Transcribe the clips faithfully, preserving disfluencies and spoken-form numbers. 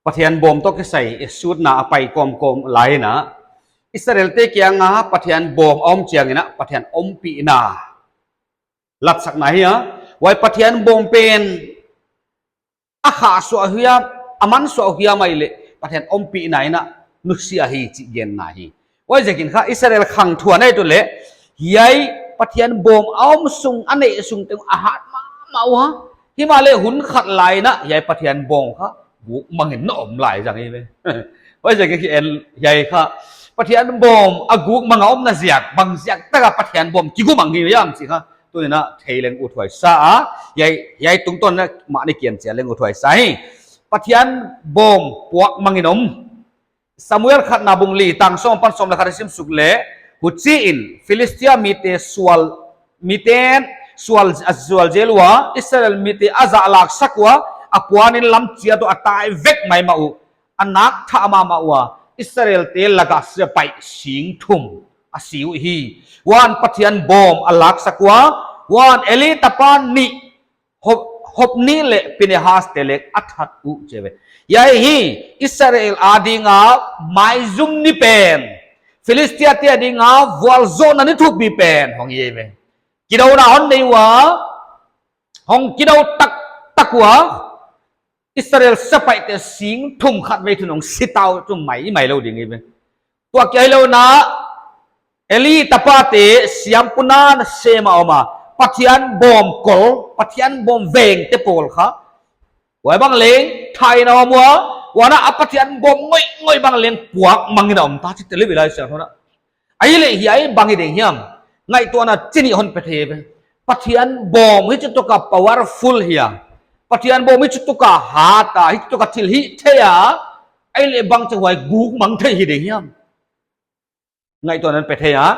Pathian bawm toh kisai i sutna a pai kawmkawm lai in a, Israelte kiang a Pathian bawm a om chiang in a Pathian ompihna latsakna hi a. Huai Pathian bawm pen a khah suah hiam, a man suah hiam ahih leh Pathian ompihna in a nusia hi chih genna hi. Huaiziakin kha Israel khang thuan ei tu leh, hiai Pathian bawm a om sung, a neih sung teng a hat mahmah ua. Himahleh hun khat lai in a hiai Pathian bawm kha guk mang in a om lai zang hi ve. Huaiziakin ki en hiai kha Pathian bawm a guk mang a omna ziak, bang ziak tak a Pathian bawm kiguk mang hi hiam chih kha tuni'n a thei leng uthuai sa a, hiai, hiai tungtawn in a mahni kiang chia leng uthuai sa hi. Pathian bawm puak mang in om. Samuel khatna bung li tang sawm apan sawm leh khat i sim suk leh, huchiin Philistia mite sual, mite sual, a sual zel ua, Israel mite a zahlak sak ua, a puan in lam chiat ua a tai vek maimah uh, a nak thah mahmah ua, Israelte lak a sepaih sing thum a si uhi. Huan Pathian bawm a laksak ua, huan Eli tapa nih Hop-, Hopni leh Pinehas te leng a that uh chi ve. Hiai hi Israel a ding a maizum ni pen, Philistiate a ding a vualzawlna ni thupi pen hong hi ve. Kidouna hon nei ua, hong kidou taktak ua, Israel sepaihte sing thum khatvei thun hong si ta uh chu mai, mai lou ding hi ve. Tua kia hilou in a, Eli tapate siampu na sem a om a, Pathian bawm kol, Pathian bawm vengte pawl kha, huai bang leng thah in a om ua, huan a Pathian bawm ngoihngoih bang leng puak mang in a om ta chi te leh vilai siang hon a. Ahihleh hiai bang hi ding hiam? Ngaihtuahna chi nih hon pe thei ve. Pathian bawm hichi tuk a powerful hi a, Pathian bawm hichi tuk a hat a, hichi tuk a thilhih theih a, ahihleh bangchi huai guk mang thei hi ding hiam? Ngaihtuahna hon pe thei a.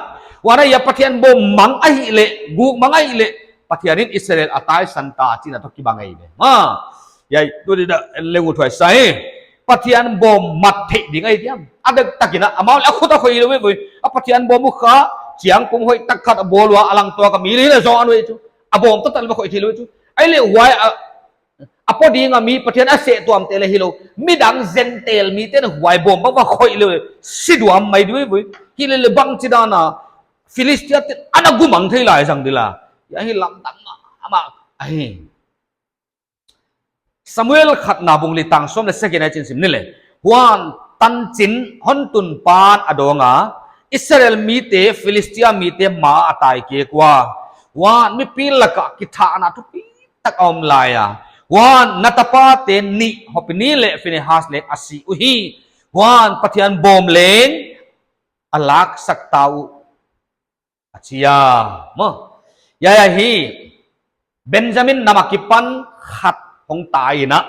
Huan a hiai Pathian bawm mang ahihleh, guk mang ahihleh, Pathian in Israel a taisan ta chihna toh kibang ahi ve. Ha. Hiai, tuni'n a leng uthuai sa hi. Pathian bawm mat theih ding ahi diam? A dektak in a, amau leh a khut a khoih hilou ve. A Pathian bawm uh kha, chiang pum hoihtak khat a bawl ua, a lang tuak a mi leh zong a nuai chu. A bawm toh tan va khoih theilou chu. Ahihleh huai a, a pua ding a mi Pathian a seh tuamte leng hilou, midang Gentile mite'n huai bawm bang va khoih leh, si duam mai di ve. Hilele bangchi dan a Philistiate ana guk mang thei lai zang di la. Hiai hi lamdang mahmah ahi. Samuel khatna bung li tang sawm leh sagihna i chin sim ni leh. Huan tanchin hon tun pan a dawng a, Israel mite Philistia mite ma a tai kek ua. Huan mipi lak a kithahna thupi tak a om lai a. Huan na tapate nih Hopni leh Pinehas leng a si uhi. Huan Pathian bawm leng a laksak ta uh, a chi a. Maw. Hiai hi Benjamin nam akipan khat hong tai in a,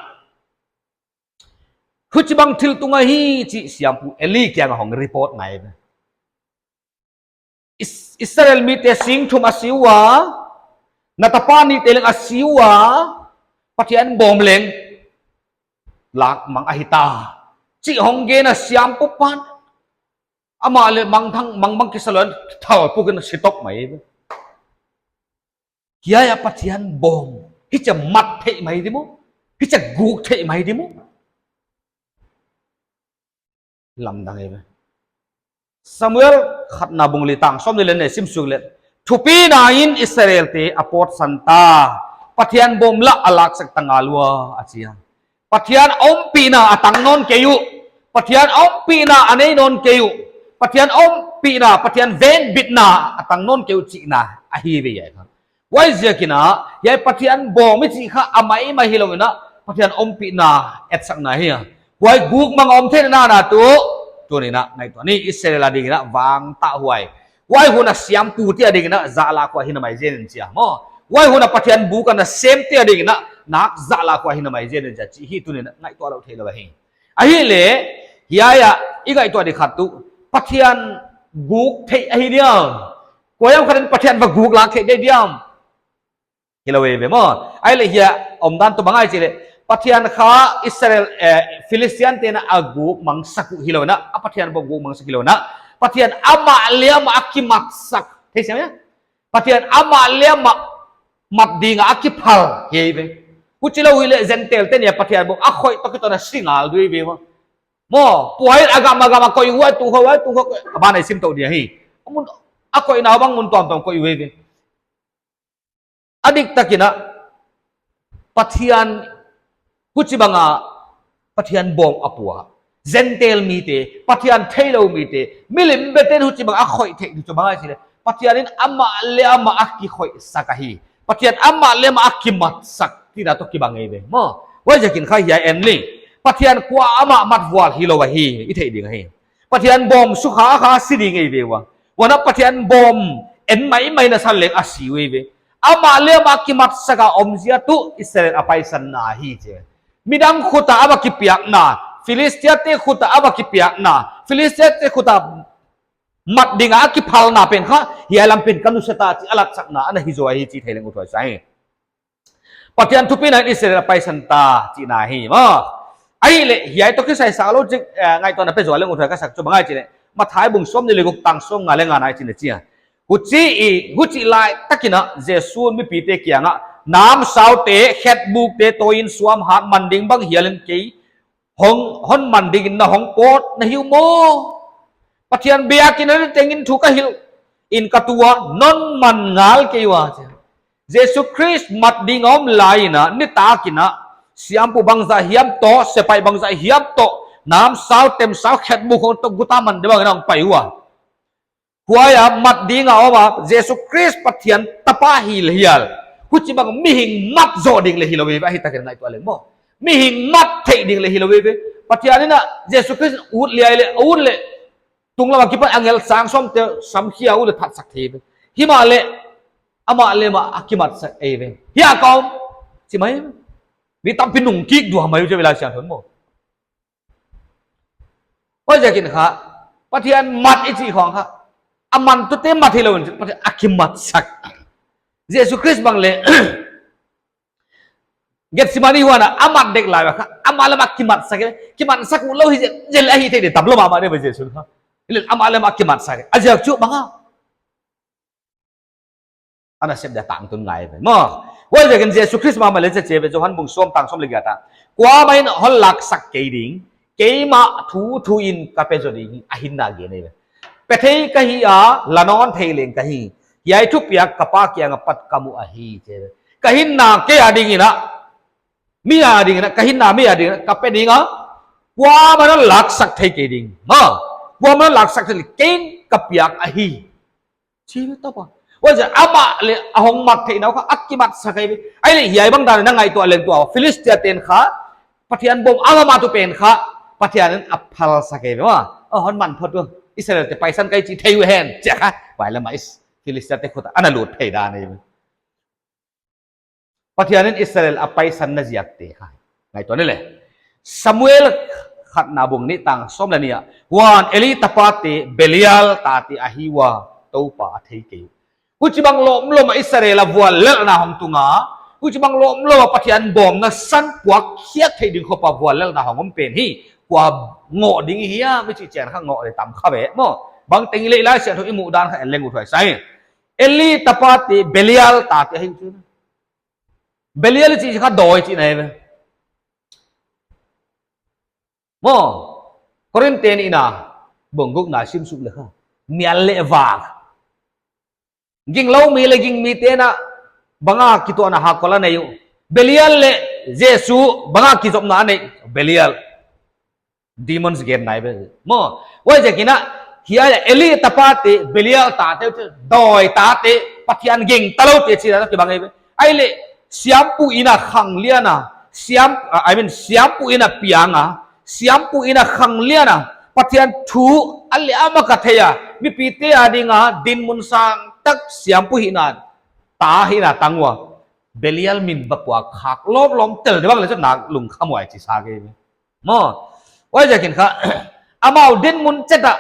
huchibang thil tung ahi chih siampu Eli kiang a hong report ngai ve. Is-, Israel mite sing thum a si ua, na tapa nihte leng a si ua, Pathian bawm leng lak mang ahi ta chih hong gen a siampu pan, amah leh mangthang, mang bang kisa lou in thal puk in a si top mai. Hiai a Pathian bawm hichia mat theih mai di maw? Hichia guk theih mai di maw? Lamdang ahi ve. Samuel khatna bung li tang sawm leh nih i sim suk leh, thupina in Israelte a pawtsan ta, Pathian bawm lah a laksak ta ngal ua, a chi a. Pathian ompihna a tang nawn kei uh. Pathian ompihna a nei nawn kei uh. Pathian ompihna, Pathian venbitna a tang nawn kei uh chihna ahi ve hiai kha. Huaiziakin a, hiai Pathian bawm i chih kha a maimai hilou in a, Pathian ompihna etsakna hi a. Huai guk mang a om theihna na tu, tuni'n a ngaihtuah ni, Israel a ding in a vangtah huai. Huai hun a siampute a ding in a zahlak huai hi na mai zen in chia maw. Huai hun a Pathian buk a nasemte a ding in a nak zahlak huai hi na mai zen in chia chih hi tuni'n a ngaihtuah lou theilou hi. Ahihleh, hiai a i ngaihtuah di khat tu, Pathian guk theih ahi diam? Kuahiam khat in Pathian va guk lak theih di diam? Hilou ve maw. Ahihleh hiai omdan tu bang ahi chih leh, Pathian kha Israel, eh, Philistiante'n a guk mangsak uh hilou in a, a Pathian bawm guk mangsak hilou in a, Pathian amah liam a kimatsak. Thei siam hia? Pathian amah liam a mat ding a kiphal hi ve. Huchilou hileh Gentile te nia Pathian bawm a khoih toh kituak a si ngal di uh ve maw. Maw, puai a gam a gam a koih huai tu huai tu huai, a ban ah i sim tou dia hi. A mun, a koihna bang mun tuamtuam koih uh ve. A diktak in a, Pathian, huchibang a Pathian bawm a pua, Gentile mite, Pathian theilou mite, milim bete'n huchibang a khoih theih di chu bang ahia chih leh, Pathian in amah leh amah a kikhoihsak ahi. Pathian amah leh amah a kimatsak chihna toh kibang ahi ve maw. Huaiziakin kha hiai en leng, Pathian kuamah mat vual hilou ahi i theih ding ahi. Pathian bawm sukha kha si ding ahi ve ua. Huan a Pathian bawm en maimai na san leng a si uh ahi ve. Amah leh amah kimatsak a omzia tuh Israel a paisanna ahi chi. Midang khut a a va kipiakna, Philistia te khut a a va kipiakna, Philistia te khut a mat ding a kiphalna pen kha hiai lam pen ka nusia ta chih a latsakna ana hi zaw ahi chih theih leng uthuai sa hi. Pathian thupina in Israel a paisan ta chihna hi maw. Ahihleh hiai toh kisai sa lou chik, eh, ngaihtuahna pe zaw leng uthuai ka sak chu bang ahia chih leh, Matthai bung sawmnih leh guk tang sawmnga leh ngana ah hichi'n a chi a. Huchi i, huchih laitak in a Jesu'n mipite kiangah, namsaute, khetbukte, tawi in suamhat man ding bang hial in kei hon, hon man ding in na hong pawt na hi uh maw. Pathian biakin a na teng in thu ka hilh in ka tu a, non man ngal kei ua chi. Jesu Khrist mat ding a om lai in a, nitak in a, siampu bangzah hiam toh, sepaih bangzah hiam toh, namsau, temsau, khetbuk khong toh guta man deuh bang in a hong pai ua. Huai a mat ding a om a, Jesu Khrist Pathian tapa hi leh hial, huchibang mihing mat zoh ding leh hilou ve, ahi tak in ngaihtuah leng maw. Mihing mat theih ding leh hilou ve. Pathian in a Jesu Khrist ut liai leh, ut leh, tunglam a kipan angel sang sawmte samkhia uh leh thatsak thei ve. Himahleh, amah leh amah a kimatsak ahi ve. Hiai a ka om, chi mai. Mi tampi nung kik dua mai uh chi ve Laisiangthou in maw. Huaiziakin kha, Pathian mat i chih khong kha, a man tuh te mat hilou in, Pathian a kimatsak. Jesu Khrist bang leh, Gethsemane huan a, a mat dek lai ua kha, amah leh amah kimatsak, kimatsak uh lou hi zel, zel ahi thei di, tam lou mahmah di ve Jesu kha. Hileh amah leh amah kimatsak. A ziak chu bang a. Ana sep dia tangtun ngai ve maw. Huaiziakin Jesu Khrist mahmah leh chi chi ve Johan bung sawm tang sawm leh giat ah. Kuamah in hon laksak kei ding, keimah thu thu in ka pe zaw ding hi, a hinna gen ahi ve. Pe thei ka hi a, la nawn thei leng ka hi. Hiai thupiak ka Pa kiang apat ka mu ahi chi ve. Ka hinna kei a ding in a, mi a ding in a, ka hinna mi a ding in a, ka pe ding a, kuamah in hon laksak thei kei ding. Maw, kuamah in hon laksak thei leh kei in ka piak ahi. Chi ve tapa. Huaiziak amah leh a hong mat theihna uh kha a kimatsak ahi ve. Ahihleh hiai bang dan in a ngaihtuah leng tua, Philistia te'n kha, Pathian bawm a mah tu pen kha, Pathian in a phalsak ahi ve maw. A hon man phot uh. Israel te paisan ka hi chih thei uh hen. Chia kha, huai lam a Is-, Philistia te khut a ana lut phei dan ahi ve. Pathian in Israel a paisanna ziak te kha. Ngaihtuah ni leh. Samuel khatna bung nih tang sawm leh nih ah. Huan Eli tapate Belial tate ahi ua Toupa a thei kei uh. Huchibang lawmlawm a Israel a vuallelhna hong tung a. Huchibang lawmlawm a Pathian bawm na san puak khiak theih ding khop a vuallelhna hong om pen hi. Kua ngoh ding hiam i chih chiang kha ngoh leh tam kha ve maw. Bangteng i leh Laisiangthou i muh dan kha en leng uthuai sa hi. Eli tapate Belial tate ahi uh. Belial chih kha dawi chihna ahi ve. Maw, Korin te nihna, bung gukna sim suk leh kha. Mial leh vak. Ginglou mi leh gingmite'n a, bang a kituahna hakol a nei uh. Belial leh Jesu, bang a kizopna a nei. Belial. Demons gen nai ve. Maw, huaiziakin a, hiai Eli tapate, Belial tate, dawi tate, Pathian gingta loute chihna toh kibang ahi ve. Ahihleh, siampu inn a khang lian a, siam, ah, I mean, siampu inn a piang a, siampu inn a khang lian a, Pathian thu a leh a mah ka thei a, mipite a ding a, dinmun sang tak siampu hihna, ta hihna tang ua. Belial min va puak khak lawmlawm tel di bang leh chu nak lungkham uh ahi chi sa kei ve. Maw. Huaiziakin kha, amau dinmun chet a,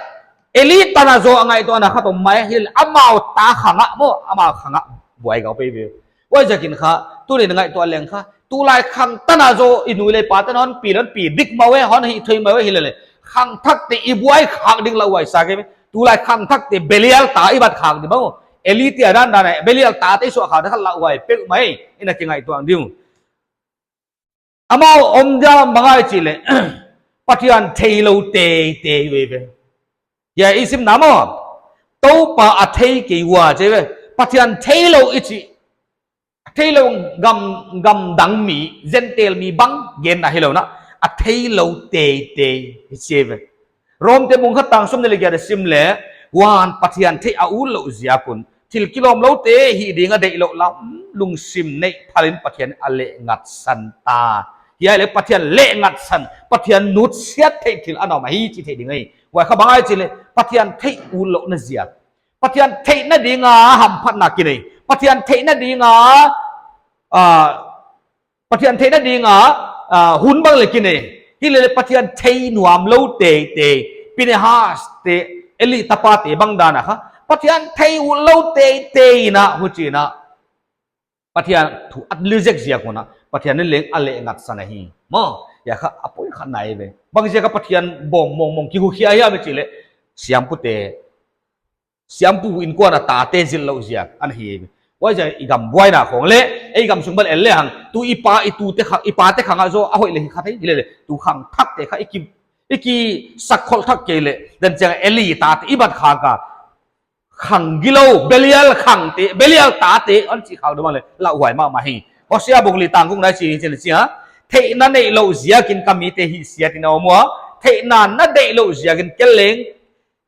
Eli tan a zaw a ngaihtuahna kha toh mai hileh, amau ta khang ah maw, amau khang ah buai gau pei ve. Huaiziakin kha, tuni'n ngaihtuah leng kha, tulai khang tan a zaw i nu leh pate'n hon pi leh hon pi dik maw e, hon hih thei maw e hileh leh. Khangthakte i buai khak ding lauhuai sa kei ve. Tulai khangthakte Belial ta i bat khak di bang. Eli te a dan dan a Belial tate suah khak di kha lauhuai peuhmah e, i na kingaihtuah ding uh. Amau om dia bang ahia chih leh, Pathian theilou teitei uh eive. Hiai i simna maw, Toupa a thei kei ua chi ve. Pathian theilou i chih, theilou gam, gam dang mi, Gentile mi bang genna hilou in, a theilou teitei hi chi ve. Rom te bung khat tang sawmnih leh giat i sim leh, huan Pathian theih a utlouh ziak un thil kilawmloute hih ding a deihlouh lam lungsim neih phal in Pathian a lehngatsan ta. Hiai leh Pathian lehngatsan, Pathian nutsiat theih thil ana om ahi chih theih ding ahi. Huai kha bang ahia chih leh Pathian theih utlouhna ziak, Pathian theihna ding a hamphatna kinei, Pathian theihna ding a, ah, Pathian theihna ding a, ah, hun bang leh kinei. Hilele Pathian thei nuamlou teitei, Pinehas te, Eli tapate bang dan a kha, Pathian thei utlou teitei in, huchiin Pathian thu a reject ziak un, Pathian in leng a lehngatsan ahi. Maw, hiai kha a poimoh khat eive. Bang ziak a Pathian bawm mawngmawng kihukhia hiam i chih leh, siampute, siampu inkuan a tate zilhlouh ziak ana hi eive. Huaiziak i gam buaina khawng leh, ei gam sung bang en lehang, tu i pa, i tute kha, i pate khang a zaw a hoih leh hi kha thei, hilele tu khangthakte kha i ki, i kisakkholh thak kei leh, dan chiang Eli tate i bat khak a, khang gilou, Belial khangte, Belial tate, hon chi khak deuh bang leh, lauhuai mahmah hi. Hosea bung li tang gukna i sim leh chi a, theihna neihlouh ziakin ka mite hihsiat in a om ua, theihna na deihlouh ziakin kei leng,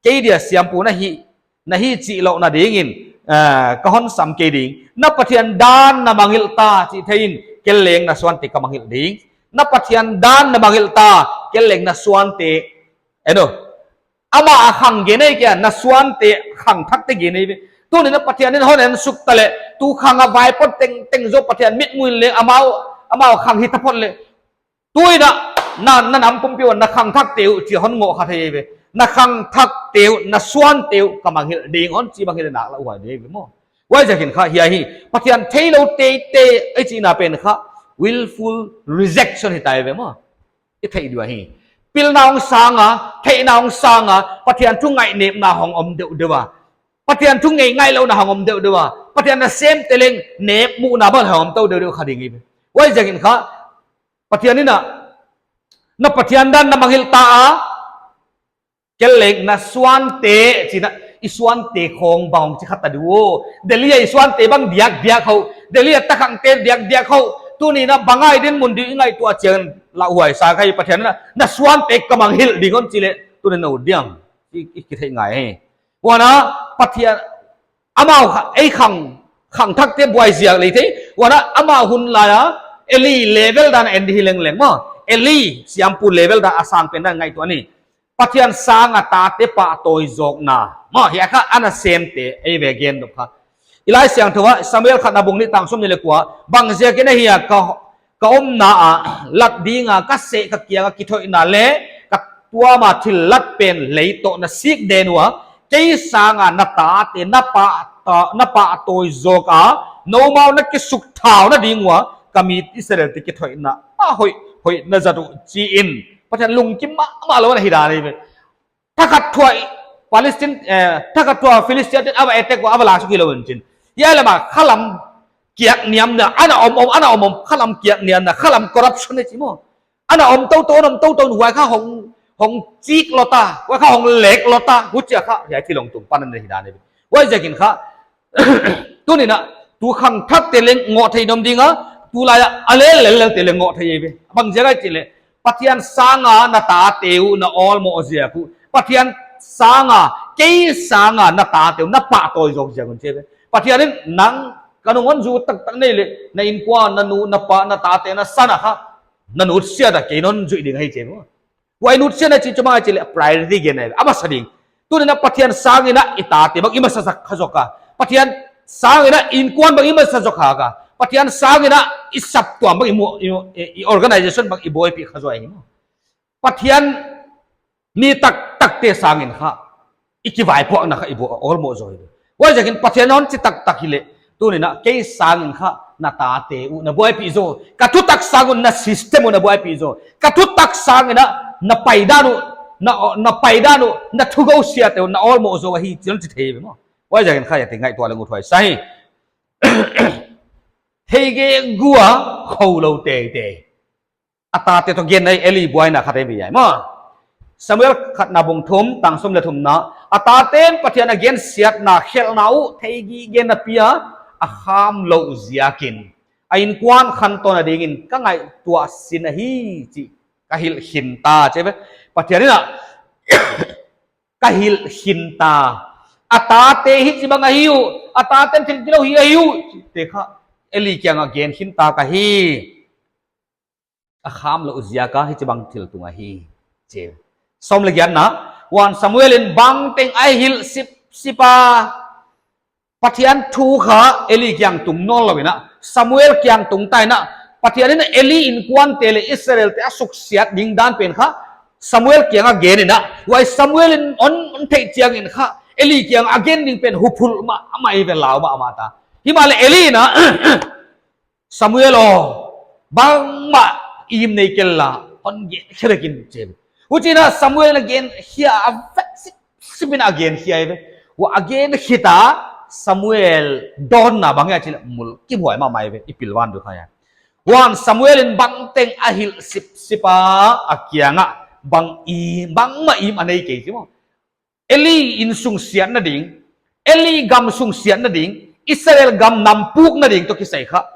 kei dia siampu na hi, na hi chih louhna dingin, ah, ka hon sam kei ding. Na Pathian dan na mangngilh ta chih thei in, kei leng na suante ka mangngilh ding. Na Pathian dan na mangngilh ta, kei leng na suante, eno, amah a khang gen ei kei a, na suante khangthakte gen ei ve. Tuni'n Pathian in hon en suk ta leh, tu khang a vaipuak tengteng zaw Pathian mitmuh in leng amau, amau khang hita phot leh, tuin na, na, na nam pumpi uah na khangthakte uh chih hon ngoh kha thei ve. Na khangthakte uh, na suante uh ka mangngilh ding hon chi bang hileh nak lauhuai ding ve maw. Huaiziakin kha hiai hi, Pathian theilou teitei i chihna pen kha willful rejection hi ta eive maw. I theih deuh ahi. Pilna hong sang a, theihna hong sang a, Pathian thu ngaihnepna hong om deuhdeuh a, Pathian thu ngei ngaihlouhna hong om deuhdeuh a, Pathian nasemte leng nepmuhna bang hong om tou deuhdeuh kha ding eive. Huaiziakin kha, Pathian in, na Pathian dan na mangngilh ta a, kei leng na suante, chi'n, i suante khawng bang hong chi kha ta diam aw. Delhi a i suante bang diakdiak hou, Delhi a takhangte diakdiak hou. Tuni'n bang ahia dinmun ding i ngaihtuah chiangin lauhuai sa kha hi. Pathian in, na suante ka mangngilh ding hon chih leh, tuni'n na ut diam. I, i kitheih ngai hi. Huan Pathian, amau kha, ei khang, khangthakte buai ziak leh thei. Huan amau hun lai a, Eli level dan en di hi lengleng maw. Eli siampu level dan a sang pen dan ngaihtuah ni. Pathian sang a tate pahtawi zawkna. Maw, hiai kha a nasemte, ei ve gen deuh kha. I Laisiangthou ah, Samuel khatna bung nih tang sawmnih leh kua, bang ziakin ahia ka, ka omna ah lat ding a, ka seh ka kiang a kithoihna leh, ka tuam a thillat pen lei toh na sik den ua, kei sang a na tate, na pah ta, na pahtawi zawk a, noumau na kisukthau na ding ua, ka mi Israelte kithoihna a hoih, hoih na zat uh chi'n. Pathian lungkim mahmah lou na hi dan eive. Thakhat thu a Palestine, eh, thakhat thu a Philistia te'n a va attack ua, a va la suk hilou in chin. Hiai lam a khalam kiak niamna, ana om om, ana om om, khalam kiak niamna, khalam corruption nei chi maw. Ana om toutou, ana om toutou, huai kha hong, hong chik lou ta, huai kha hong lek lou ta, huchia kha, hiai thil hong tung pan ana hi dan eive. Huaiziakin kha, tuni'n, tu khangthakte leng ngoh thei nom ding a, tulai a, a lel lel lel te leng ngoh thei eive. Bang ziak ahia chih leh, Pathian sang a na tate uh na awlmoh ziak uh. Pathian sang a, kei sang a na tate uh na pahtawi zawk ziak un chi ve. Pathian in nang ka nung hon zui taktak nei leh, na inkuan, na nu, na pa, na tate, na san a kha, na nutsiat a kei non zui ding ahi chi ve. Huai nutsiatna chih chu bang ahia chih leh priority gen ahi. A masa ding. Tuni'n Pathian sang in i tate bang i masa zak kha zaw a. Pathian sang in i inkuan bang i masa zaw kha a. Pathian sang in i saptuam bang i mu, i, i, i organization bang i buaipih kha zaw ahi maw. Pathian mi taktakte sang in kha i kivaipuakna kha i bawl awlmoh zaw hi. Huaiziakin Pathian hon chi taktak hileh, tuni'n kei sang in kha na tate uh na buaipih zaw. Ka thutak sang un na system uh na buaipih zaw. Ka thutak sang in na paidan uh, na, na paidan uh, na thugousiate uh na awlmoh zaw ahi chi'n chi thei ve maw. Huaiziakin kha hiaite ngaihtuah leng uthuai sa hi. Thei gegu a, khoulou teitei. a tate toh gen ahi, Eli buaina khat ahi ve maw. Samuel khatna bung thum, tang sawm leh thumna. A taten Pathian a gensiatna khelhna uh thei gige napi a, a khamlouh ziakin a innkuan khantouna dingin ka ngaihtuah sin ahi chih ka hilh khinta, chi ve. Pathian in a ka hilh khinta. A tate hichibang ahi uh, a taten thil kilou hi ahi uh, chihte kha Eli kiangah gen khinta ka hi. A khamlouh ziak a hichibang thil tung ahi, chi. Sawm leh giatna. Huan Samuel in bangteng a hilh sipsip a, Pathian thu kha Eli kiang tung nawnlou in a, Samuel kiang tung ta in a, Pathian in Eli innkuante leh Israelte a suksiat ding dan pen kha Samuel kiangah gen in a, huai Samuel in hon, hon theih chiangin kha Eli kiangah a gen ding pen huphulh mahmah ahi ve, lau mahmah ta. Himahleh Eli in a, Samuel aw, bangmah im nei kei la, hon gen khe vek in, chi. Huchiin a Samuel in a gen khia a, a vek sipsip in a gen khia ahi ve. Huai a gen khit a, Samuel dawnna bang ahia chih leh mul kibuai mahmah ahi ve, i pilvan diu kha hia. Huan Samuel in bangteng a hilh sipsip a, a kiangah bang im, bangmah im a nei kei, chi maw. Eli innsung siatna ding, Eli gamsung siatna ding, Israel gam nam pukna ding toh kisai kha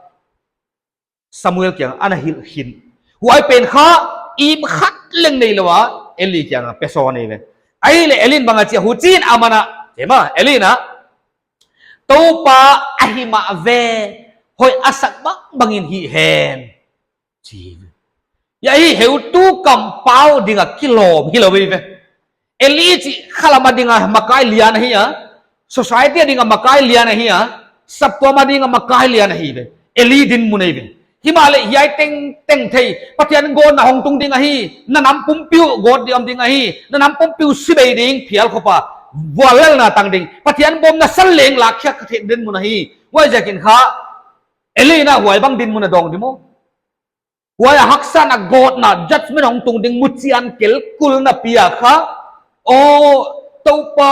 Samuel kiangah ana hilh khin. Huai pen kha im khat leng neilou a Eli kiangah pe sawn ahi ve. Ahihleh Eli in bang a chi a, huchiin aman a, chi maw, Eli in a, Toupa ahi mah ve, hoih a sak bangbang in hih hen, chi ve. Huai hi heutu kampau dinga kilawm hilou ahi ve. Eli chih khalam a dinga makai lian ahi a, society a dinga makai lian ahi a, saptuam a dinga makai lian ahi ve. Eli dinmun ahi ve. Himahleh hiai tengteng thei, Pathian gawtna hong tung ding ahi, na nam pumpi uh gawt diam ding ahi, na nam pumpi uh si bei ding phial khop a, vuallelhna tang ding, Pathian bawm na san leng lakkhiak theih dinmun ahi. Huaiziakin kha Eli in a huaibang dinmun a dawng di maw. Huai a haksatna, gawtna, judgment hong tung ding muchian kel kulna pi a kha, aw, Toupa,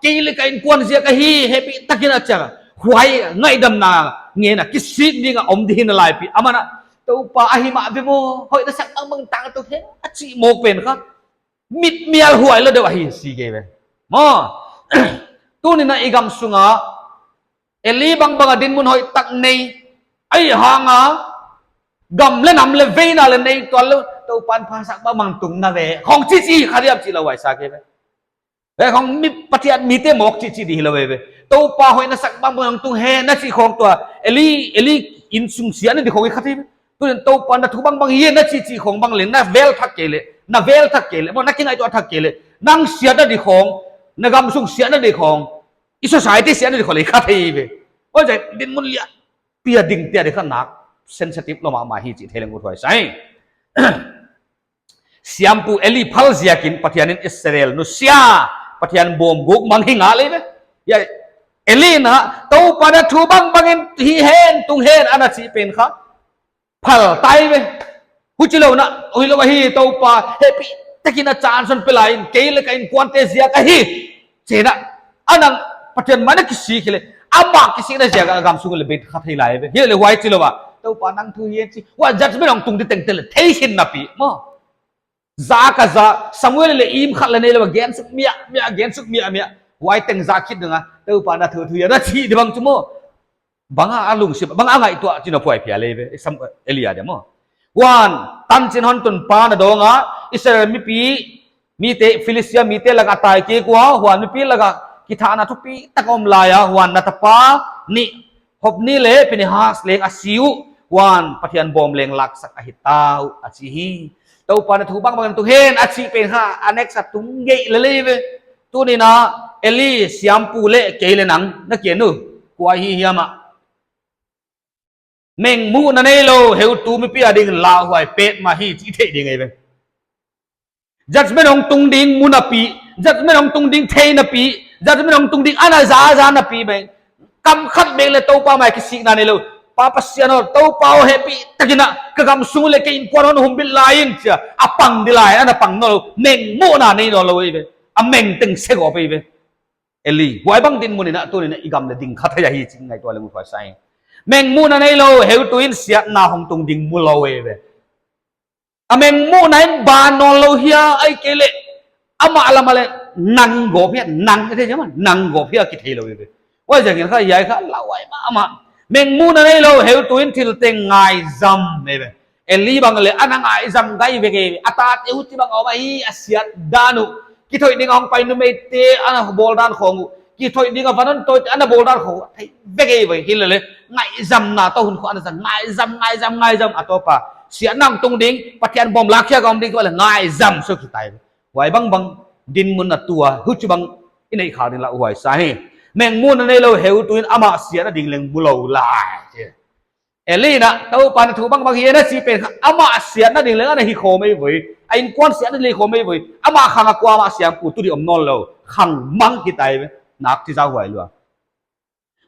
kei leh ka innkuan ziak ahi, hehpihtakin a chi a. Huai ngaihdamna ngen a kisik ding a om di hi nalai pi. Aman a, Toupa ahi mah ve maw, hoih na sak bangbang tang tou hen, a chih mawk pen kha mitmial huai lou deuh ahi si kei ve. Maw, tuni'n a i gamsung a Eli bangbang a dinmun hoihtak nei, ahihhang a gam leh nam leh veina leh nei tuan lou, Toupa'n pha sak bangbang tung na ve, khong chichi kha diam chih lou huai sa kei ve. Ve khong mi, Pathian mite mawk chichi di hilou ve ve. Toupa hoih na sak bangbang tung hen na chih khong tua Eli, Eli innsung siatna di khong i kha thei ve. Tuni'n Toupa na thu bangbang hi hen na chih chih khong bang leng, na vel thak kei leh, na vel thak kei leh, maw, na kingaihtuah thak kei leh, nang siatna di khong, na gamsung siatna di khong, i society siatna di khong leng i kha thei ve. Huai ziak dinmun lian pi a dingte a di kha nak sensitive lou mahmah hi chih thei leng ut huai sa hi. Siampu Eli phal ziakin Pathian in Israel nusia, Pathian bawm guk mang hi ngal ahi ve. Huai Eli in a, Toupa na thu bangbang in hih hen, tung hen ana chih pen kha phal ta ahi ve. Huchilou in a, huchilou ahi, Toupa hehpihtakin a chance hon pe lai in, kei leh ka innkuante ziak ahi, chi in a, a nang Pathian mai in a kisik hileh, amah kisikna ziak a gamsung leh bit kha thei lai ve. Hileh huai chilou a, Toupa nang thu hi hen chi, huai judgment hong tung di tengteng leh thei khin napi maw. Za ka za, Samuel leh im khat leng neilou a gensuk miahmiah, gensuk miahmiah, huai teng za khit ding a, Toupa na thu thu hi hen na chih di bang chu maw. Bang a lungsim, bang a ngaihtuah chih na phuai phial ahi ve, Sam-, Eli a dia maw. Huan, tanchin hon tunpa na dawng a, Israel mipi, mite, Philistia mite lak a tai kik ua, huan mipi lak a kithahna thupitak om lai a, huan na tapa nih, Hophni leh Phinehas leng a si uh, huan Pathian bawm leng laksak ahi ta uh, a chi hi. Toupa na thu bangbang in tung hen a chih pen kha, a next a tung gei lel ahi ve. Tuni'n a Eli siampu leh kei leh nang na kiang uh, kua hi hiam a. Mengmuhna neilou heutu mipi a ding lauhuai petmah hi chih theih ding ahi ve. Judgment hong tung ding mu napi, judgment hong tung ding thei napi, judgment hong tung ding ana za za napi bang, kam khat bek leh Toupa mai kisikna neilou. Pa Pasian aw, Toupa aw, hehpihtakin a ka gamsung leh ka innkuan hon humbit lai in chi a, a pang di lai, ana pang nawnlou, mengmuhna nei nawnlou ahi ve. A meng teng se gawp ahi ve. Eli, huaibang dinmun in a tuni'n a i gam leh ding kha thei ahi chih ngaihtuah leng ut huai sa hi. Mengmuhna neilou heutu in siatna hong tung ding mulou ahi ve. A mengmuhna in ban nawnlou hia, ahihkeileh amah lam ah leh nang gawp hia, nang, nang gawp hia kitheilou ve. Huaiziakin kha hiai kha lauhuai mahmah. Mengmuhna neilou heutu in thil teng ngaizam eive. Eli bang leh ana ngaizam gai vek eive. A tate huchibang a om ahi, a siat dan uh. Kithoih ding a hongpai numeite ana bawldan khong uh, kithoih ding a van hon tawite ana bawldan khong uh thei vek eive. Hileleh ngaizamna toh hun khong ana zang, ngaizam, ngaizam, ngaizam. A tawp a siatna hong tung ding, Pathian bawm lak khiak a om ding kha leh ngaizam suk hi tai. Huai bangbang dinmun a tu a huchibang i neih khak ding lauhuai sa hi. Mengmuhna neilou heutu in amah siatna ding leng mulou lai. Eli in a, Toupa'n a thu bangbang hi e na chih pen kha, amah siatna ding leng ana hi khawm eive. A innkuan siatna ding leng khawm eive. Amah khang a kuamah siampu tu ding om nawnlou, khangmang hi tai ve. Nak chi zau huai lua.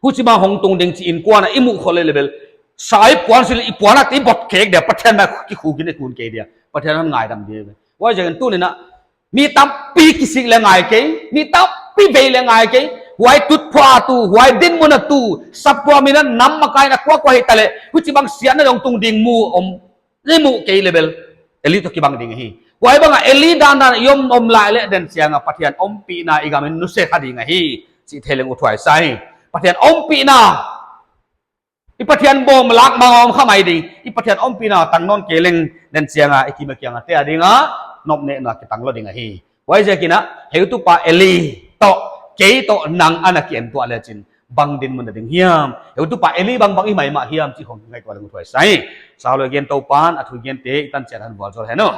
Huchibang hong tung ding chih innkuan a i muh khol leh bel, sa i puan sil, i puan a i bot khek dia, Pathian na kikhuk in i kun kei dia, Pathian hon ngaidam ding ve. Huaiziakin tuni'n a, mi tampi kisik leh ngai kei, mi tampi bei leh ngai kei. Huai tutphah a tu, huai dinmun a tu, saptuam in a, nam makai in a, kuakua hitaleh huchibang siatna dong tung ding mu om, i muh kei leh bel, Eli toh kibang ding hi. Huai bang a Eli dandan i om om lai leh den chiang a Pathian ompihna i gam in nuse kha ding ahi chih thei leng uthuai sa hi. Pathian ompihna, i Pathian bawm lak bang a om kha mai ding. I Pathian ompihna tang nawn kei leng den chiang a i kim a kiang a te a ding a, nopnehna kitanglou ding ahi. Huaiziakin a, heutupa Eli toh, kei toh nang ana ki-entuah lechin, bang dinmun a ding hiam? Heutupa Eli bangbang i hi maimah hiam chih khong ngaihtuah leng uthuai sa hi. Saulou gen, Toupa'n a thu gente i tan chiat a hon vualzawl hen aw.